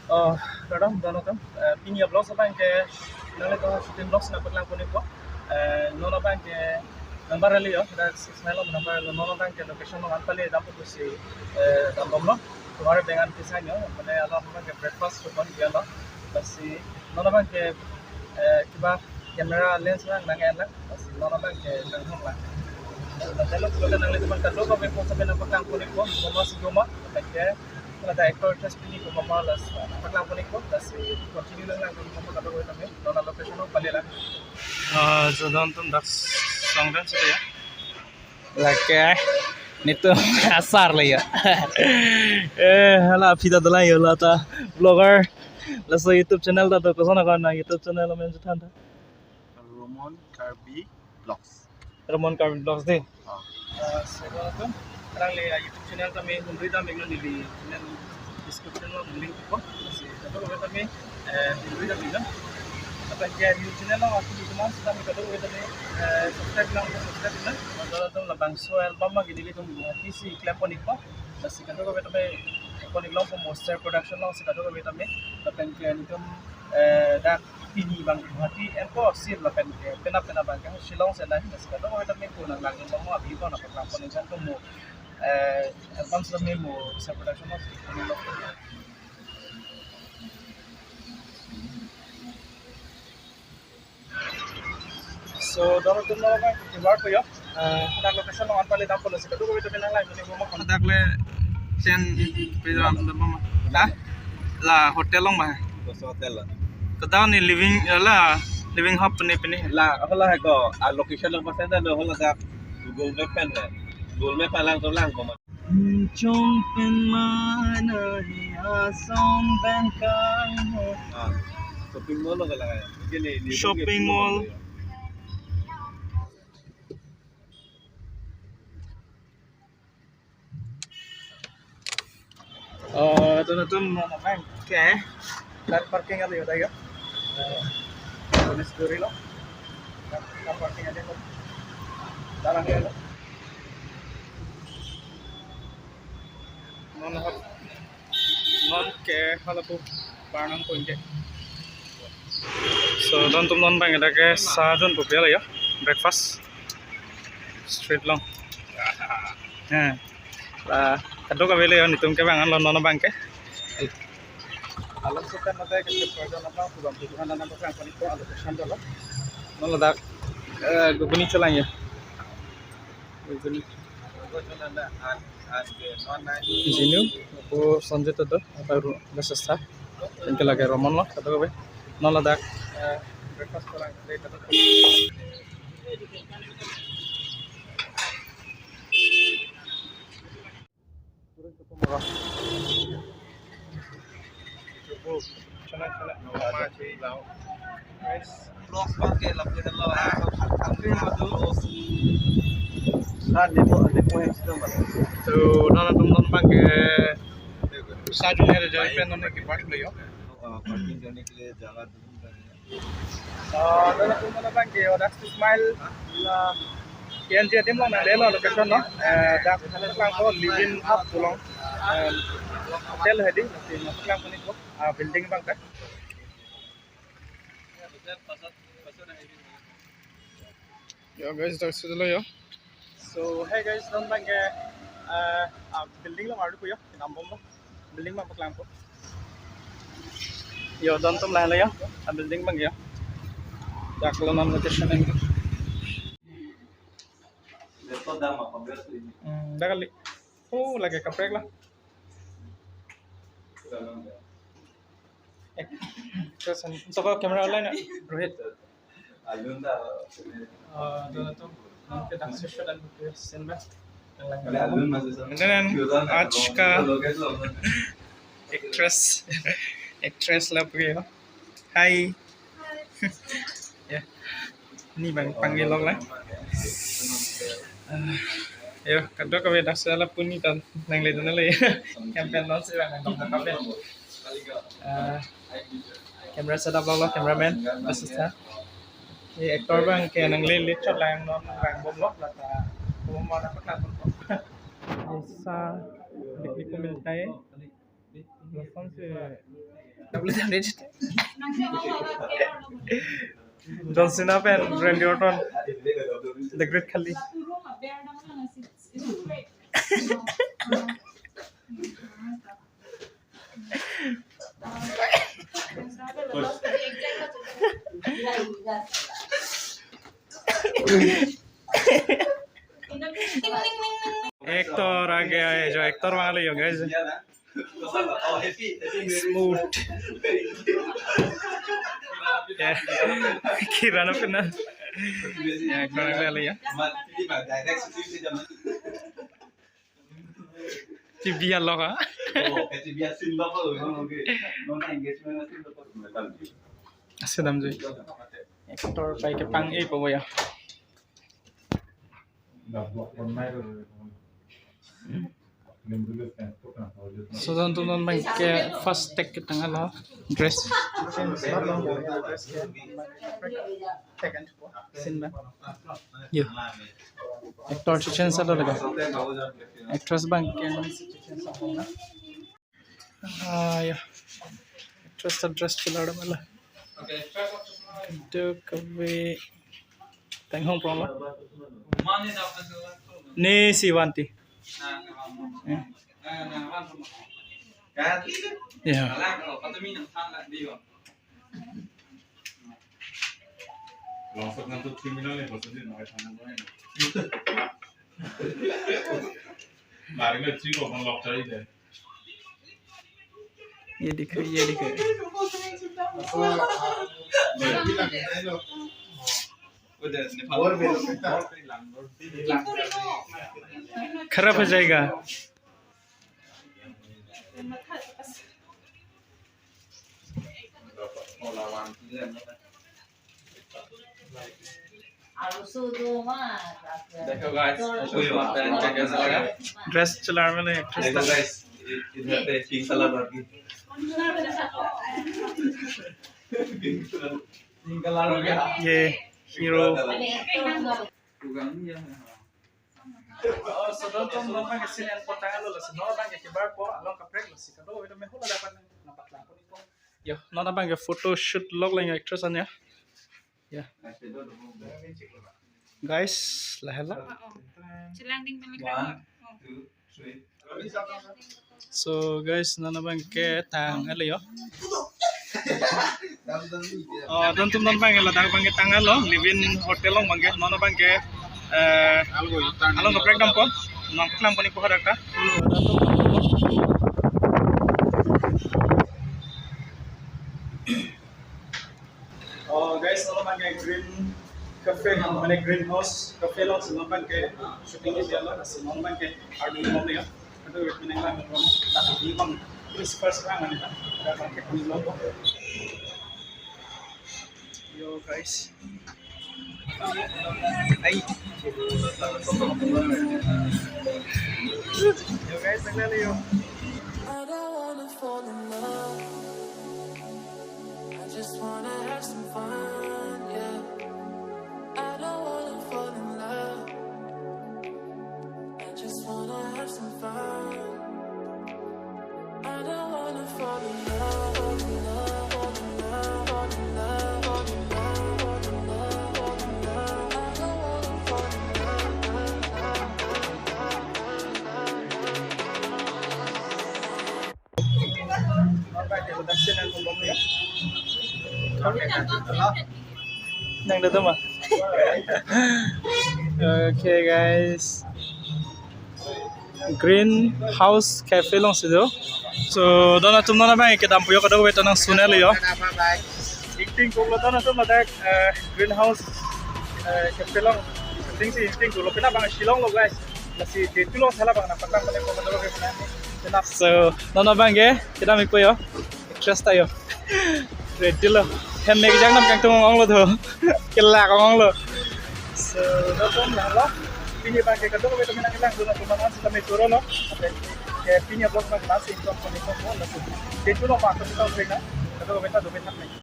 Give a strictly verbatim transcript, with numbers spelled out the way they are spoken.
Oh, kardom, don atum. Eh, pini a-vlog abang ke nanglitum shooting vlogs nangpaklang pon-ikpo. Eh, non abang ke nangbar-eli yo, dak Six Mile along nangbar-eli, non abang ke location along an pale dampo pusi, eh, dambomlo. Tomar bengan pisan yo, mane along abang ke breakfast to pon dia lo. Lasi non abang ke, eh, kiba camera lens lang nang-en lang, lasi non abang ke nang-hong lang. Lalu kita nanglitum kadokave kopi nangpaklang pon-ikpo, mama si mama, abang ke, ada actor actress pini kopi las, nangpaklang pon-ikpo, lasi continue lang lang, kopi kadokave tame, non a-location along pale lang. Ah, so don atum dak song dance ya. Lake, netum asar le ya. Eh, hala aphi ta dolang yo, lata vlogger. Laso YouTube channel ta do, koson akon na YouTube channel amen chethan tha? Romon Karbi Vlogs. Romon Karbi Vlogs dei. Ah. Ah, so don atum, alangli, ah, YouTube channel tame humri dam-iknon, neli channel description along link pipo. Lasi kadokave tame, eh, humri dam-iknon. Lapen ke new channel along atum itum an setame kadokave tame, eh, subscribe lang, subscribe lang. Don atum, labangso album abang ke nelitum Guwahati si klem pon-ikpo. Lasi kadokave tame pon-ik longpo, Monster Production alongsi kadokave tame. Lapen ke netum, eh, dak pini abang Guwahati enpo sir, lapen ke penap penap abang ke Shillong si nang, lasi kadokave tame ko nanglang longpo, abang ko nangpaklang pon-ik, jantung mo, eh, album setame mo Monster Production alongsi pon-iklo. So, don atum, non abang ke keluar po yo. Eh, dak location along an pale dampo, lasi kadokave tame nang-like pon-ikpo mo. Dak le tent pe dam dam ma? Ha? La hotel along ma? Koso hotel lo? Kedam ni living, eh, la living hub pini pini. La, hala hai ko, a location along pasen da lo, hala dak Google Map pen hai. Google Map pen lang to lang ko ma. Chong pen mana ni asong pen kang ho. Ah, shopping mall lo kala ya. Ini, ini shopping mall. Oh, don atum, non abang ke car parking alo yo, dak yo. Eh, police duri lo. Car parking alo yo. Darang yo. Non hap, non ke hala pu parnang point ke. So, don atum, non abang ke dak ke sa jon pu piala yo. Breakfast. Street along. Eh. La, kadokave le yo, netum kevang anlo non abang ke. Along setan mate ke program abang program tujuan dan abang kan itu ada pesan dolo. Non ladak, eh, ghugni cholang yo. Ghugni. Jinu, apo Sanjay Tata, apo Ru-, Nasa Sa, anke lake Romon lo, kadokave. Non ladak, eh, breakfast cholang, late tata. Chennai, Chennai. Guys. Vlogs abang ke lapu-an lo, ah, lapu-an lo. Ah, demo, demo yang sedang, Bang. So, non atum, non abang ke sa jon ajoine pen non ke park lo yo. Ah, parking karne ke liye jaga dhund rahe hain. Ah, don atum, non abang ke, oh, dak Six Mile, la, K N G adim along nanglelo location lo. Eh, dak lang ko Living Hub pu along. Eh, hotel hedi, nanglelo location lo. Ah, building abang ta. Yo guys, dak sudah lo yo. So, hey guys, don abang ke, eh, ah, building along arjupo yo, kedambomlo. Building abang paklangpo. Yo, don atum, lahelo yo. Ah, building abang yo. Dak lo non location abang. Hmm, dak kali. Oh, lake kaprek lo. Eh, terus, so ko camera online na, Rohit? Ah, don atum, nanti dak session dan buku sen ba. And then आज का actress, actress la puyo. Hi. Ya. Ni abang panggil lo la. Ah, yo, kadokave dak sela puni tan nangle tan le. Campaign launch abang nang dong kape. Ah, camera setup lo, cameraman, assistant. Eh, actor abang ke nangle le chot lang, non abang bom lo, lata bom mana pakat bom. Aisa देखने को मिलता है। John Cena pen Randy Orton, The Great Khali. Actor age, jo actor vanglo yo, guys. Smooth. Ya. Kiran apa na? Ya, kurang kali ya. T V along ha. Asedam jui. Actor pai kepang-e po ya. So don tum non abang ke first take ketanglo, dress. Scene ba. Yo. Actor si change lo laga. Actress abang ke non si change lo na. Ah, ya. Actress ta dress chelar damlo. Duk kave. Teng hong prong lo. Ne si vanti. Eh. Ya. Ye dikhe, ye dikhe. खराब हो जाएगा। देखो guys, हमको ये वाला pant का कैसा लगा? Dress chelar mane actress देखो ta. Guys, इधर पे pink color और pink color हो गया. Ye hero. Oh, so don tum non abang ke scene en-potanglo, lasi non abang ke kebarpo along kaprek, lasi kadokave ta me hula dapat nangpaklangpon-ikpo. Yo, non abang ke photo shoot lok lang actress an ya. Ya. Guys, lahelo. Chelang ding pen. One, two, three. So guys, non abang ke tanglo yo. Oh, don tum non abang ke ladak abang ke tanglo, Livin Hotel along abang ke, non abang ke, eh, along kaprek dampo, nangpaklangpon-ikpo hadak ta. Oh guys, non abang ke Green Cafe, mane Greenhouse Cafe alongsi non abang ke shooting ke dia lo, lasi non abang ke ardu mo ya. Aduh, ini lang mo. Tapi di bang, ini first time ini kan. Ada abang ke ini lo. Yo guys. Ay. Yo guys, naglalaro. I don't wanna fall in love. I just wanna have some fun, yeah. I don't wanna fall in love. I just wanna have some fun. I don't wanna fall in love, fall in love, fall in love, fall in love, fall in love, fall in love, fall in love. I don't wanna fall in love. Nang da tama. Okay, guys. Greenhouse Cafe alongsi do. So, don atum non abang ke dampo yo, kadokave ta nangsun-etlo yo. Ingting koklo don atum ladak, eh, Greenhouse, eh, Cafe along. Ingting si ingting koklo, pina abang Shillong lo, guys. Lasi Detu alongsi hala abang nangpaklangpon-ikpo, kadokave pina. Pina. So, non abang ke kedam-ikpo yo. Actress ta yo. Ready lo. Hem mek jang nam kangtung ong-onglo do. Kelak ong-onglo. So, don tum lahelo. Pini abang ke kadokave ta me nangkelang, don atum non sitame choro lo. Ke pini vlog abang lasi ington pon-ikpo, lasi. Detu along abang ta sitame na. Kadokave ta dopethak nang.